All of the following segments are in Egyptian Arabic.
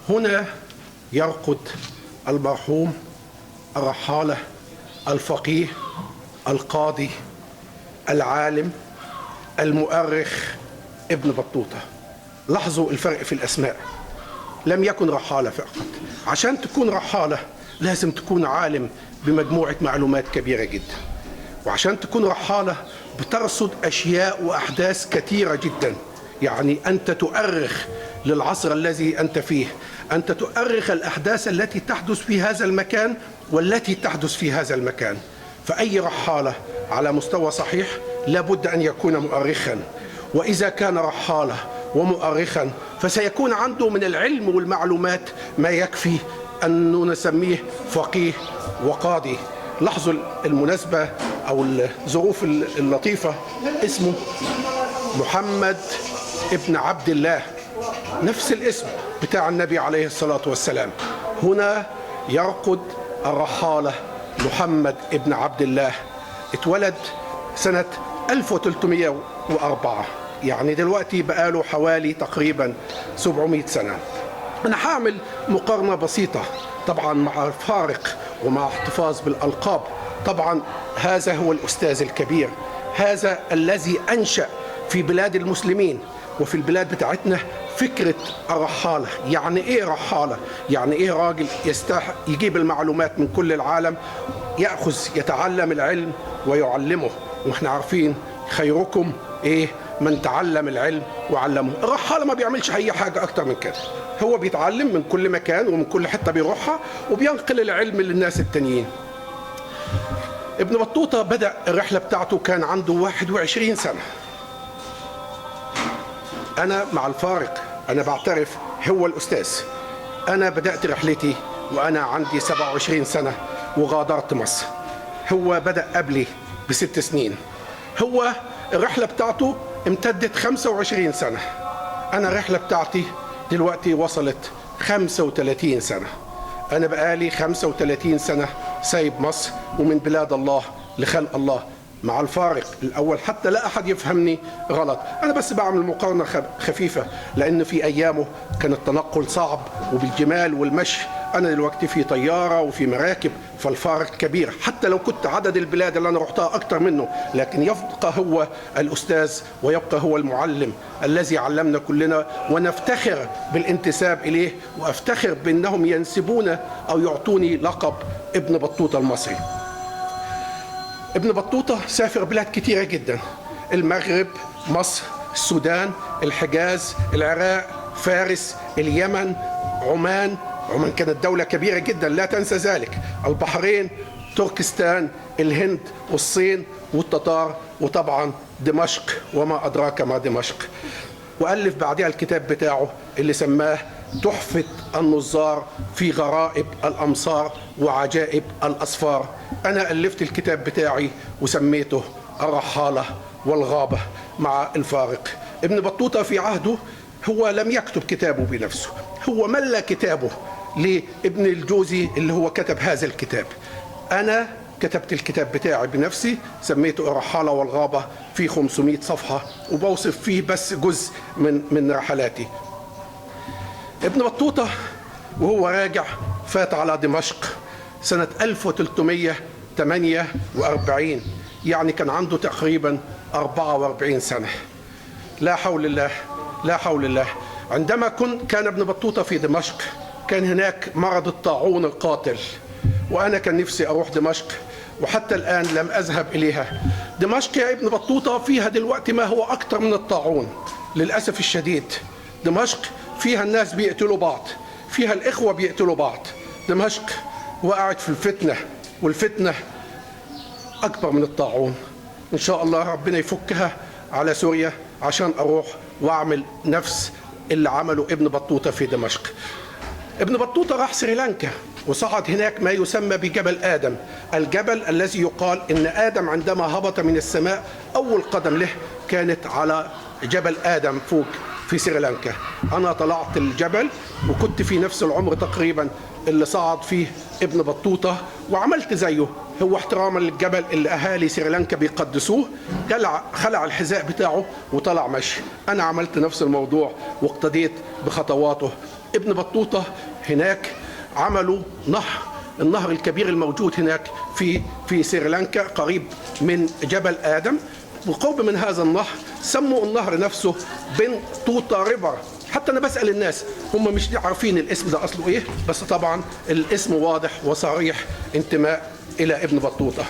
هنا يرقد المرحوم الرحالة الفقيه القاضي العالم المؤرخ ابن بطوطة. لاحظوا الفرق في الأسماء. لم يكن رحالة فقط. عشان تكون رحالة لازم تكون عالم بمجموعة معلومات كبيرة جدا، وعشان تكون رحالة بترصد أشياء وأحداث كثيرة جدا. يعني أنت تؤرخ للعصر الذي أنت فيه، أنت تؤرخ الأحداث التي تحدث في هذا المكان والتي تحدث في هذا المكان. فأي رحالة على مستوى صحيح لابد أن يكون مؤرخا، وإذا كان رحالة ومؤرخا فسيكون عنده من العلم والمعلومات ما يكفي أن نسميه فقيه وقاضي. لاحظوا المناسبة أو الظروف اللطيفة، اسمه محمد ابن عبد الله، نفس الاسم بتاع النبي عليه الصلاة والسلام. هنا يرقد الرحالة محمد ابن عبد الله. اتولد سنة 1304، يعني دلوقتي بقاله حوالي تقريبا 700 سنة. أنا هعمل مقارنة بسيطة طبعا مع الفارق ومع احتفاظ بالألقاب. طبعا هذا هو الأستاذ الكبير، هذا الذي أنشأ في بلاد المسلمين وفي البلاد بتاعتنا فكرة الرحالة. يعني إيه رحالة؟ يعني إيه راجل يجيب المعلومات من كل العالم، يأخذ يتعلم العلم ويعلمه. وإحنا عارفين خيركم إيه؟ من تعلم العلم وعلمه. الرحالة ما بيعملش أي حاجة أكتر من كده، هو بيتعلم من كل مكان ومن كل حتة بيروحها وبينقل العلم للناس التانيين. ابن بطوطة بدأ الرحلة بتاعته كان عنده 21 سنة. أنا مع الفارق، أنا بعترف هو الأستاذ. أنا بدأت رحلتي وأنا عندي 27 سنة وغادرت مصر. هو بدأ قبلي ب6 سنين. هو الرحلة بتاعته امتدت 25 سنة. أنا الرحلة بتاعتي دلوقتي وصلت 35 سنة. أنا بقالي 35 سنة سايب مصر ومن بلاد الله لخلق الله، مع الفارق الأول حتى لا أحد يفهمني غلط. أنا بس بعمل مقارنة خفيفة، لأن في أيامه كان التنقل صعب وبالجمال والمشي. أنا دلوقتي في طيارة وفي مراكب، فالفارق كبير حتى لو كنت عدد البلاد اللي أنا رحتها أكتر منه، لكن يبقى هو الأستاذ ويبقى هو المعلم الذي علمنا كلنا، ونفتخر بالانتساب إليه، وأفتخر بأنهم ينسبون أو يعطوني لقب ابن بطوطة المصري. ابن بطوطة سافر بلاد كتيرة جدا: المغرب، مصر، السودان، الحجاز، العراق، فارس، اليمن، عمان. عمان كانت دولة كبيرة جدا لا تنسى ذلك، البحرين، تركستان، الهند والصين والتتار، وطبعا دمشق وما أدراك ما دمشق. وألف بعدها الكتاب بتاعه اللي سماه تحفة النظار في غرائب الأمصار وعجائب الأسفار. أنا ألفت الكتاب بتاعي وسميته الرحالة والغابة مع الفارق. ابن بطوطة في عهده هو لم يكتب كتابه بنفسه، هو ملى كتابه لابن الجوزي اللي هو كتب هذا الكتاب. أنا كتبت الكتاب بتاعي بنفسي، سميته الرحالة والغابة، في 500 صفحة، وبوصف فيه بس جزء من رحلاتي. ابن بطوطة وهو راجع فات على دمشق سنة 1348، يعني كان عنده تقريبا 44 سنة. لا حول الله، لا حول الله. عندما كان ابن بطوطة في دمشق كان هناك مرض الطاعون القاتل، وأنا كان نفسي أروح دمشق وحتى الآن لم أذهب إليها. دمشق يا ابن بطوطة فيها دلوقتي ما هو أكتر من الطاعون للأسف الشديد. دمشق فيها الناس بيقتلوا بعض، فيها الإخوة بيقتلوا بعض. دمشق وقعت في الفتنة، والفتنة أكبر من الطاعون. إن شاء الله ربنا يفكها على سوريا عشان أروح وأعمل نفس اللي عمله ابن بطوطة في دمشق. ابن بطوطة راح سريلانكا وصعد هناك ما يسمى بجبل آدم، الجبل الذي يقال إن آدم عندما هبط من السماء أول قدم له كانت على جبل آدم فوق في سريلانكا. أنا طلعت الجبل وكنت في نفس العمر تقريبا اللي صعد فيه ابن بطوطة، وعملت زيه. هو احتراما للجبل اللي أهالي سريلانكا بيقدسوه خلع الحذاء بتاعه وطلع مشي. أنا عملت نفس الموضوع واقتديت بخطواته. ابن بطوطة هناك عملوا نهر، النهر الكبير الموجود هناك في سريلانكا قريب من جبل آدم، وقرب من هذا النهر سموا النهر نفسه بن توتا river. حتى أنا بسأل الناس هم مش عارفين الاسم ده أصله إيه، بس طبعا الاسم واضح وصريح، انتماء إلى ابن بطوطة.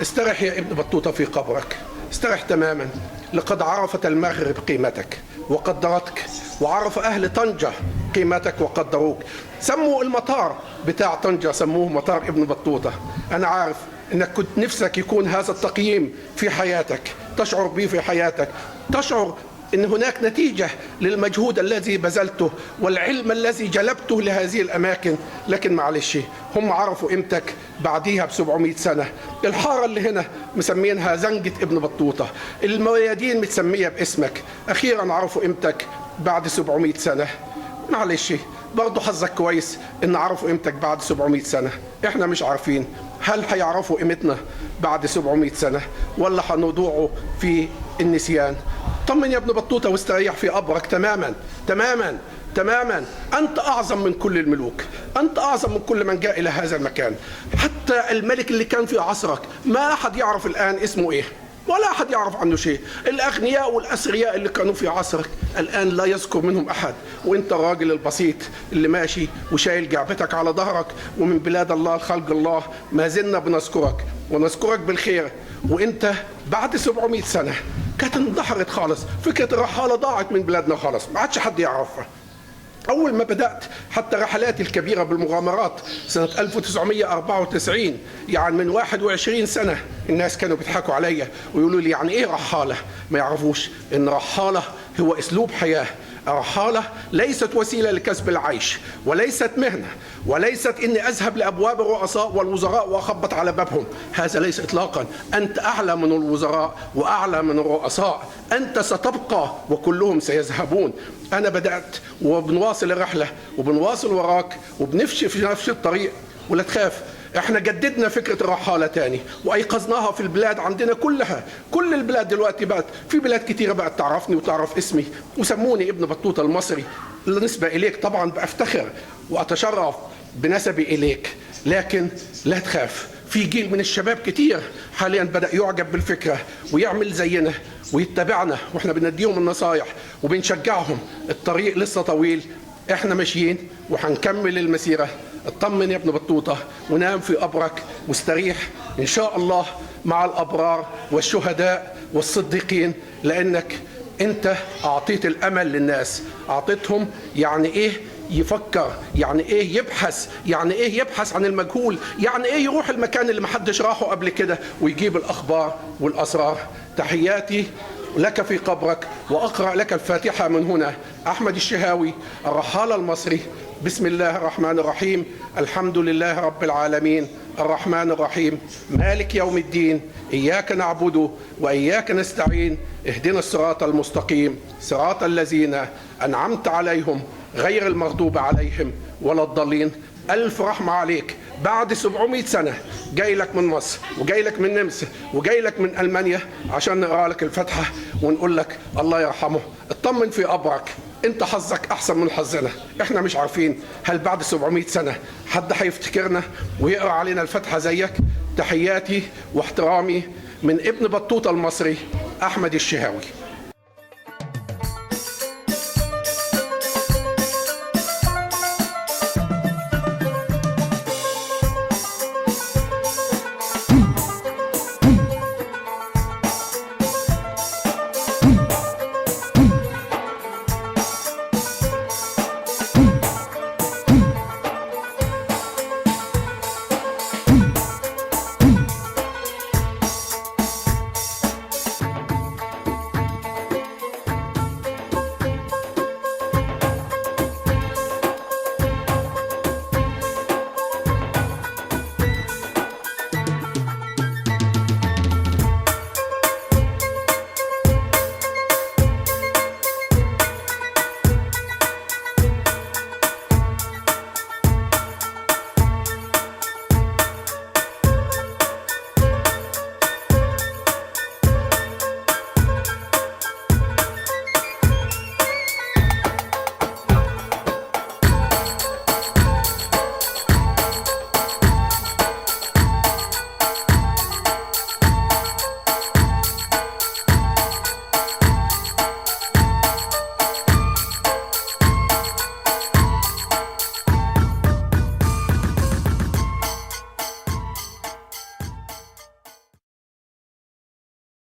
استرح يا ابن بطوطة في قبرك، استرح تماما، لقد عرفت المغرب قيمتك وقدرتك، وعرف أهل طنجة قيمتك وقدروك. سموا المطار بتاع طنجة سموه مطار ابن بطوطة. أنا عارف إنك كنت نفسك يكون هذا التقييم في حياتك، تشعر به في حياتك، تشعر إن هناك نتيجة للمجهود الذي بذلته والعلم الذي جلبته لهذه الأماكن، لكن معلش هم عرفوا قيمتك بعديها ب700 سنة. الحارة اللي هنا مسمينها زنجة ابن بطوطة، الميادين متسمية باسمك، أخيرا عرفوا قيمتك بعد 700 سنة. معلش برضه حظك كويس إن عرفوا قيمتك بعد 700 سنة. إحنا مش عارفين هل هيعرفوا قيمتنا بعد 700 سنة ولا هنضوعوا في النسيان. طمن يا ابن بطوطة واستريح في قبرك تماما تماما تماما. أنت أعظم من كل الملوك، أنت أعظم من كل من جاء إلى هذا المكان. حتى الملك اللي كان في عصرك ما أحد يعرف الآن اسمه إيه، ولا أحد يعرف عنه شيء. الأغنياء والأثرياء اللي كانوا في عصرك الآن لا يذكر منهم أحد، وأنت الراجل البسيط اللي ماشي وشايل جعبتك على ظهرك ومن بلاد الله لخلق الله، ما زلنا بنذكرك ونذكرك بالخير. وأنت بعد 700 سنة كانت اندحرت خالص، فكرة الرحالة ضاعت من بلادنا خالص، ما عادش حد يعرفها. أول ما بدأت حتى رحلاتي الكبيرة بالمغامرات سنة 1994، يعني من 21 سنة، الناس كانوا بيضحكوا عليا ويقولوا لي يعني إيه رحالة؟ ما يعرفوش إن رحالة هو أسلوب حياة. الرحالة ليست وسيلة لكسب العيش، وليست مهنة، وليست إني أذهب لأبواب الرؤساء والوزراء وأخبط على بابهم، هذا ليس إطلاقا. أنت أعلى من الوزراء وأعلى من الرؤساء، أنت ستبقى وكلهم سيذهبون. أنا بدأت وبنواصل الرحلة وبنواصل وراك وبنمشي في نفس الطريق، ولا تخاف، احنا جددنا فكرة الرحالة تاني وأيقظناها في البلاد عندنا كلها. كل البلاد دلوقتي بقت في بلاد كتيرة بقت تعرفني وتعرف اسمي وسموني ابن بطوطة المصري. بالنسبة إليك طبعا بأفتخر وأتشرف بنسبي إليك، لكن لا تخاف، في جيل من الشباب كتير حاليا بدأ يعجب بالفكرة ويعمل زينا ويتبعنا، واحنا بنديهم النصايح وبنشجعهم. الطريق لسه طويل، احنا ماشيين وهنكمل المسيرة. اطمن يا ابن بطوطة ونام في قبرك واستريح إن شاء الله مع الأبرار والشهداء والصديقين، لأنك أنت أعطيت الأمل للناس، أعطيتهم يعني إيه يفكر، يعني إيه يبحث، يعني إيه يبحث عن المجهول، يعني إيه يروح المكان اللي محدش راحه قبل كده ويجيب الأخبار والأسرار. تحياتي لك في قبرك، وأقرأ لك الفاتحة من هنا. أحمد الشهاوي، الرحالة المصري. بسم الله الرحمن الرحيم، الحمد لله رب العالمين، الرحمن الرحيم، مالك يوم الدين، إياك نعبد وإياك نستعين، اهدنا الصراط المستقيم، صراط الذين أنعمت عليهم غير المغضوب عليهم ولا الضالين. ألف رحمة عليك. بعد 700 سنة جاي لك من مصر وجاي لك من النمسا وجاي لك من ألمانيا عشان نقرأ لك الفاتحة ونقول لك الله يرحمه. اطمن في قبرك، انت حظك احسن من حظنا. احنا مش عارفين هل بعد 700 سنة حد هيفتكرنا ويقرأ علينا الفاتحة زيك. تحياتي واحترامي من ابن بطوطة المصري، أحمد الشهاوي.